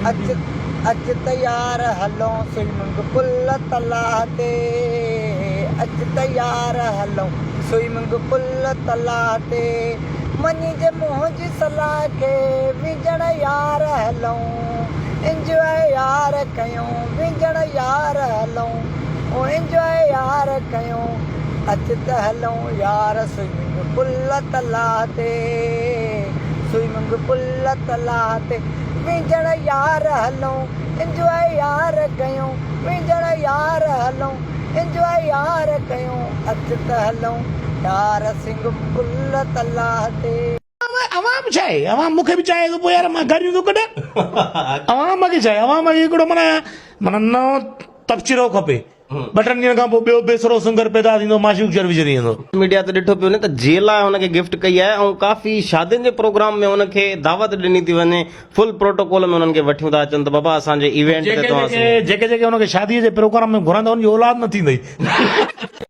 اچ اچ ته يار هلون سوئمنگ پل تلاء تي اچ ته يار هلون سوئمنگ پل تلاء تي مڃج منهنجي صلاح کي وينجهڻ يار هلون انجواء يار ڪيون وينجهڻ يار هلون او انجواء يار ڪيون اچ ته هلون يار سوئمنگ پل تلاء تي سوئمنگ پل تلاء تي وينجهڻ يار هلون انجواء يار ڪيون وينجهڻ يار هلون انجواء يار ڪيون اچ ته هلون يار سنگ پل تلاء تي. عوام ڇا آهي عوام مون کي به چاهي ٿو پوء يار مان گاريون ٿو ڪڍان عوام کي ڇا آهي عوام کي هڪڙو معنيٰ معنيٰ نئون تبصرو کپي ٻه ٽن ڏينهن کان پوء ٻيو بي سرو سنگر پيدا ٿيندو معشوق شھر وچري ويندو. ميڊيا تي ڏٺو پيو وڃي ته جي لاء هن کي گفٽ ڪئي آهي ۽ ڪافي شادين جي پروگرام ۾ هن کي دعوت ڏني ٿي وڃي فل پروٽوڪول ۾ انهن کي وٺيون ٿا اچن ته بابا اسان جي ايونٽ تي جيڪي توهان جيڪي جيڪي جيڪي هن کي شادي جي پروگرام ۾ گهرائيندا انهن جي اولاد نه ٿيندئي.